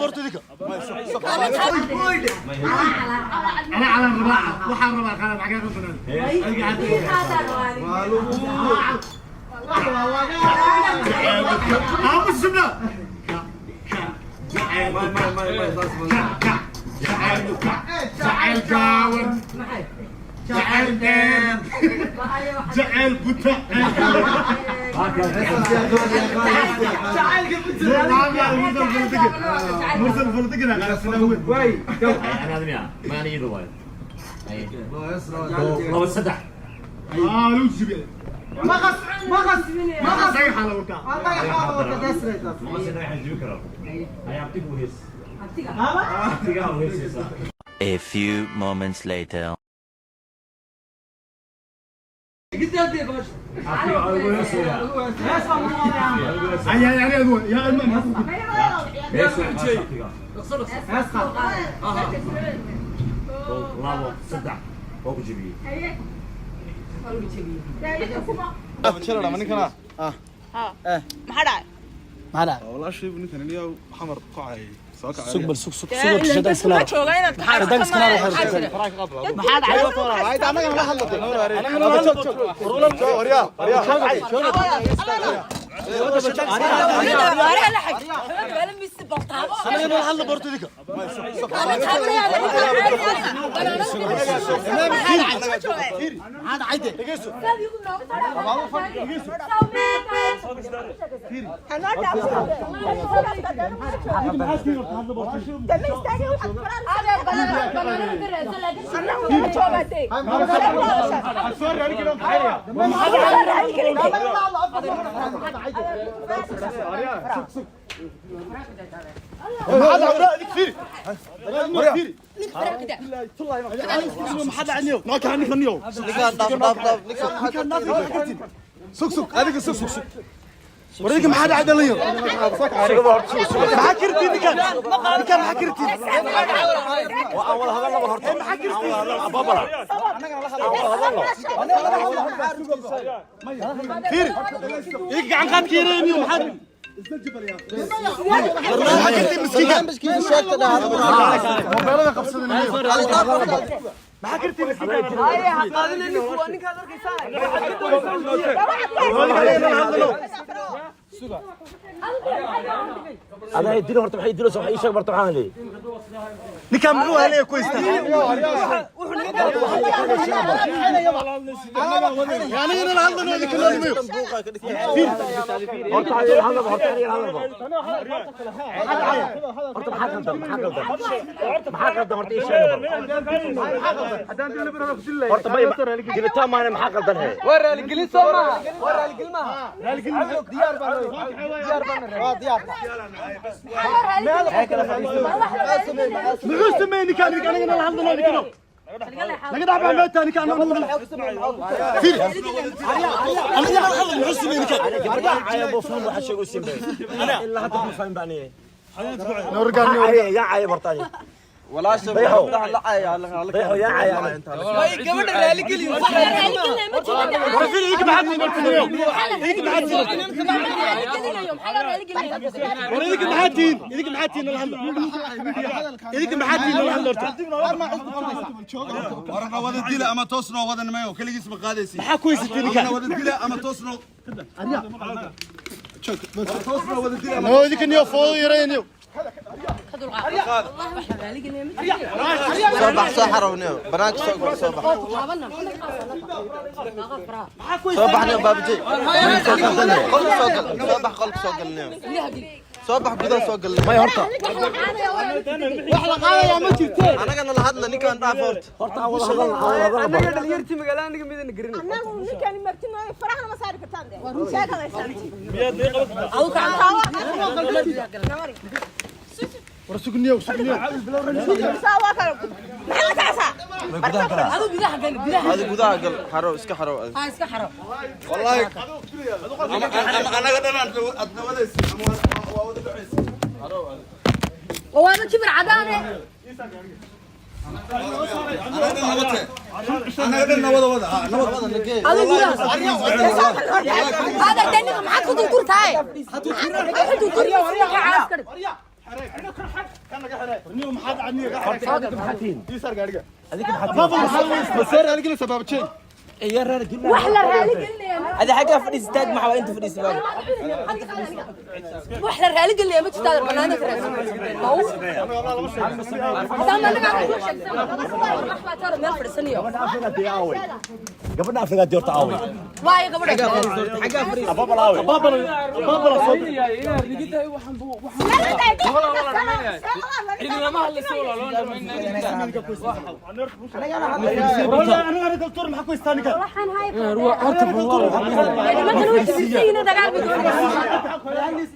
Bortidika. أنا على الرباعة وحال الرباعة قال معك ربنا. أبو السمنة. جعل قاون جعل دير جعل بوتا مرسل فلتقنا أنا هذا ما أنا يدو وايد. لو السدح. لو تجيب مغص مغص مغص صحيح على وكا. الله يحفظك تسرد. مغص إنه يحجبك رب. هاي عبتك وهيس. عبتك وهيس. A few moments later. هيا يا يا المهم. لابو صدع فوق جبيه. maxaa والله شيء ninkan aniga xamar kacay soo kacay. Sug bal sug sug sug shada iskala. dhacay? Shada iskala maxaa dhacay? Anaga la hadlo. Anaga la hadlo. Waryaa waryaa. Anaga la hadlo bortidika. Maxaa dhacay? Dhegeyso. Sug sug adiga sug sug sug. Warayga maxaa dhacay dhalinyaro? Maxaa kirtiin ninkan? Ninkan maxaa kirtiin? Waa wada hadal laba horta. Maxaa kirtiin? Ababala. Fiiri. Iga gacan qaad kiireeniyo maxaa? Maxaa kirtiin miskiinka? Mobeelada qabsadeen. Maxaa kirtiin miskiinka? هذا يديله horta maxay dilaysaa waxa ii sheeg barta waxaan leeyahay. Ninkan muxuu helay ku haystaa? Aniga la hadlo idinka loo nimayo. Horta adiga hadal horta adiga hadal. Horta maxaa qaldan maxaa qaldan? Maxaa qaldan horta ii sheeg bal. Horta may dilitaan maana maxaa qaldan he? Waa raaligelin soo maaha, waa raaligelin maaha, diyaar baan diyaar baan waa diyaar. Muxuu sameeyay ninkan? Aniga la hadlo idinka loo. Laga dhaxbaa meeta ninkan anaga la Fiiri. Aniga la hadlo muxuu sameeyay ninkan? Cayab oo faham waxa sheego simbe. Ilaa hadda ma fahmin baan ee. Noorgaan yaa cayab horta ani. Walaasha Dayaxow. la caya Dayaxow yaa cayab. Gabadha raaligeliyo. Fiiri idinka maxaa tihiin marka nimayo? Idinka maxaa tihiin? War idinka maxaa tihiin? Idinka maxaa tihiin la hadlo? Idinka maxaa tihiin la hadlo horta? Warna wada dila ama toosno wada nimayo kaligiis ma qaadaysi. Maxaa ku haysatiin ninkan? Warna wada dila ama toosno. Toosno wada dila. No idinka niyo foodo yarayniyo. Soo bax, soo xarowneo banaanka soo gal, soo bax, soo baxneo baabajey qolka soo gal, soo bax qolka soo galneo, soo bax gudaha soo galneo. May horta. Wax la qaadayaa ma jirtee. Anagana la hadla ninkaan dhaaf horta. Horta aan wada hadal aan wada hadal bal. Annagu ninkani martinooyo farahana ma saari kartaan de sheekadaysaan. War sugniyo sugniyo. Maxaa la kacsaa? Adi gudaha gal, xarow iska xarow adi. Wallahi anaga dhan aad nawadaysi ama waa wada dhacaysi. Waana kibir cadaane. Anaga dhan nabad. Anaga dhan nabad wada. Nabad. Adigu gudaha هذا دنيا maxaad ku durturtahay? Maxaad ku durturtay? Wax la raali gelinaya. هذا حاجه في استاج مع انت في الاستاج. Wax la raali gelinaya ma jirtaa, banaanka raadsan. Haddaan anaga aan ku sheegsan wax baa taaro meel fadhiisanayo. Gabadha Afrika joorta aaway? Waayo gabadha. حاجه في Ababal aaway? Ababal soo. Aniga kaltuur maxaa ku haystaa ninkan? Waxaan hay nimankan way kibirsan yihiin, dagaal bay doonayaan.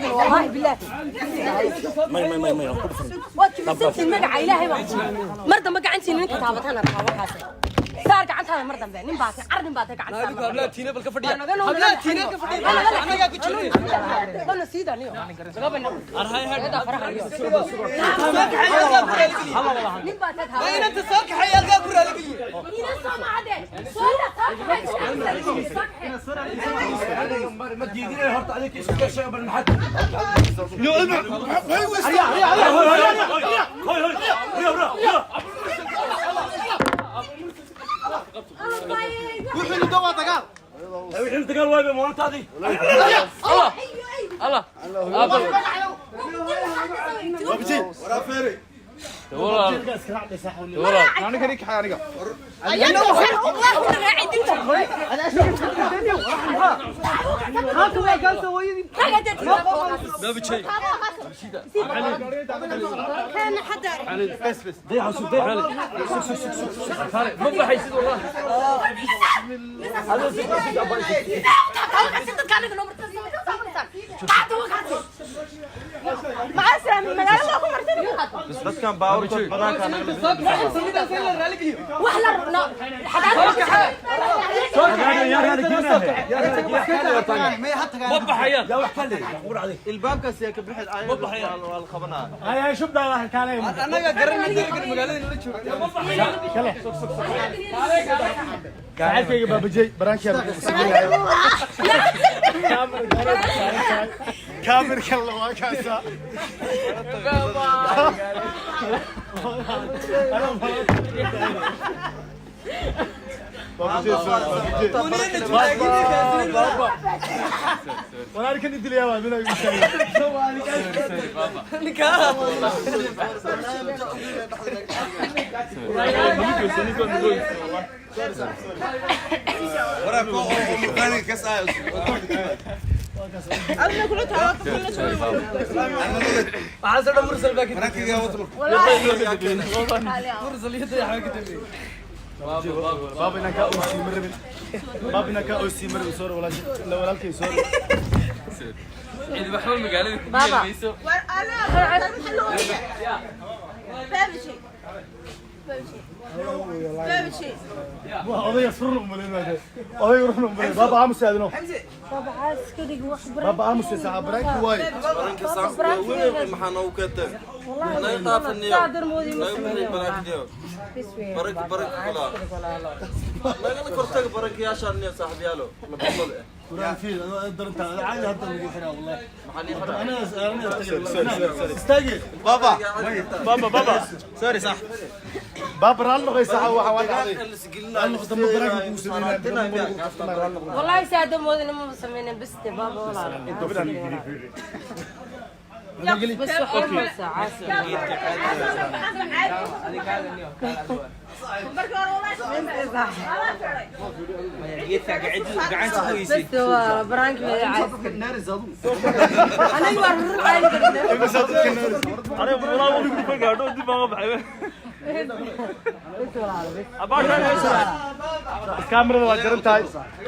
والله بالله May may may may. Waad kibirsantihiin, magaca Ilaahay baan mar dambe gacantiin ninka taabatana rabaa. Waxaas saar gacantaada mar dambe. Nin baatay car, nin baatay gacantaada. Hablaha tiina bal ka fadhiya, hablaha tiina ka fadhiya, anagaa ku jirnay. Wana siida niyo nin baatay. Inanta soo kaxay halkaa ku raaligeliye. Ina soo macade soo Ma diidinay horta adinka isku gashay bal maxad. Hoy hoy hoy hoy. Wuxuu dawaa dagaal. Wixii dagaal waayba maalintaadii. Allah Waraa feeri. Aniga ninka aniga. ضيع شوف ضيع. ما بحيسد والله. Bas dadkan baawarkood banaanka anaga. Ma baxayaan. Yaa wax kale qur adig. Ilbaabkaas yaa ka bixid ayada waa la qabanaa. Hay hay shubda wax kaalay. Annaga garanay magaalada la joogo. Saaxiibkayga baabajey baraankiyaa kaamirka waa kaasa. Walaalkan idilyaa waa minaa igu sheegay. Waraa koo oo murqaaniga ka saayo. Waxaa soo dhan mursal baa ka mursal iyo dayax baa ka dambeeyey. Baaba inaan kaa oosii ma rabin. Baaba inaan kaa oosii ma rabin. Sorry walaalkay, sorry. Cid waxba magaalada ku Baba. yeelmayso. Waa odayga furun u malaynaya. Odayga run u malaynaya. Baaba aamus aadino. Baaba aamus saaxa baraanki waay. Baranka saan weyn maxaa noogu keentay? Naga dhaafaniyo. Naga bixi barankiyo. Baranki baranki kula. Nagala kortaga barankiyaashaan niyo saaxiibyaalo. La badlada eh. Quraan fiir adoo daranta caadi hadda lagu xiraa wallahi. Maxaa lii xiraa? Ana istaagi. Baba. Baaba baba. Sorry sax. Baaba raal noqoy saaxa waxa waa dhacday. Raal noqdo ma baraanka kugu sameynaa. والله ساده مودنا ما سمينا بس بابا والله بس وحنا ساعات. بس هو برانك انا يورر. Aniga walaa wali ku gaadho dib baan u baxay. Abaashaan haysa. Kaamirada waa jaran tahay.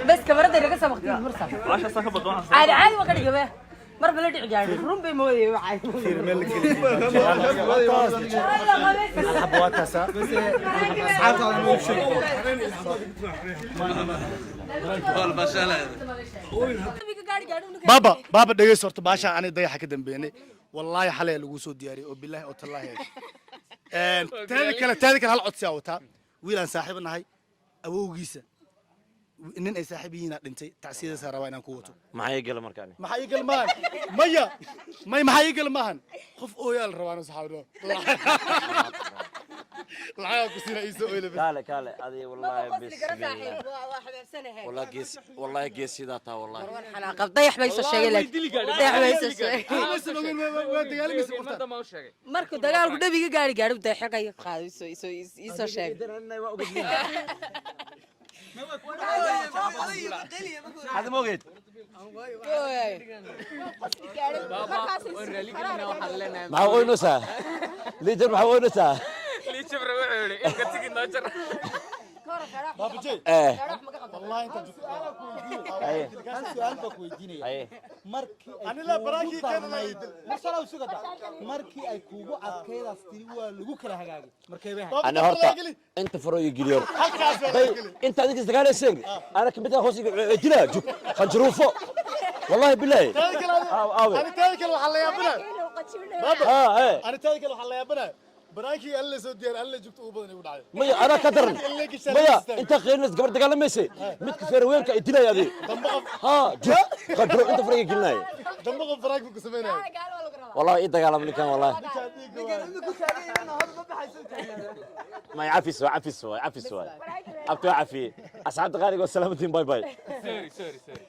بس كبرت اللي قصه وقتي فرصه. Baasha saka badan waxaan. عادي عادي وقت جبه مر بلا دحي gaadhay run bay moodayay waxay. Meel la geliyo. Xabba waa taasaa. Baaba baaba dhegeyso horta baashaan ani dayaxa ka dambeynay. Wallaahi xalay lagu soo diyaariyay oo bilaahi oo tallaahi. Teeda kale hal codsi aa wataa. Wiil aan saaxiib nahay, awowgiisa nin ay saaxiib yihiin aa dhintay, tacsiyadaasa rabaa inaan ku wato. Maxay gala markaan? Maxaa ii gal maahan, maya may, maxaa ii gal maahan. Qof ooyaa la rabaa, saxaabno lacagaa ku siina iisoo ooyle bas. Kaale kaale adi, wallahi bismillah. Waa xabeebsanahay. Wallahi gees, wallahi gees sidaa taa, wallahi. Xanaaqab dayax bay soo sheegay, laakiin dayax bay soo sheegay. Maysan ogeyn, waa dagaalamaysa qofta. Markuu dagaalku dhabiga gaari gaadho, dayaxaqay qaaday, soo soo isoo sheegay. Hada ma ogeed. Maxaa oynaysaa, liijar? Maxaa oynaysaa? Baabajey. Eh. Wallahi inta Haye. Hal su'aal baa ku weydiinaya. Haye. Markii ay Anila kuugu baraankii keenana darnayd, masalaw sugada, markii ay kuugu adkaydaas tiri waa lagu kala hagaagay, markay bay ahayd? Ana horta inta faro iyo geliyor halkaas bay inta adinka isdagaalayseen, ana kamid ah hoos iga dilaa jug khanjaruufo, wallahi billahi. Teeda kale Aawe. Ani teeda kale waxaa la yaabinaa, baaba. Ah eh. Ani teeda kale waxaa la yaabinaa baraankii alle soo diyaar, alle jugta ugu badan igu dhacday. Maya, anaa ka daran. Maya, inta qeylinays gabar dagaalamayse, midka feerweynka ay dilaya adi. Dambe qof ha jug khanjaro inta faraga gelinaya. Dambe qof baraank buu ku sameynaya. Wallahi ii dagaalam ninkan, wallahi. ما عفس عفس عفس، عبتو عفي. اصحاب قاري، والسلامتين، bye bye. Sorry, sorry, sorry.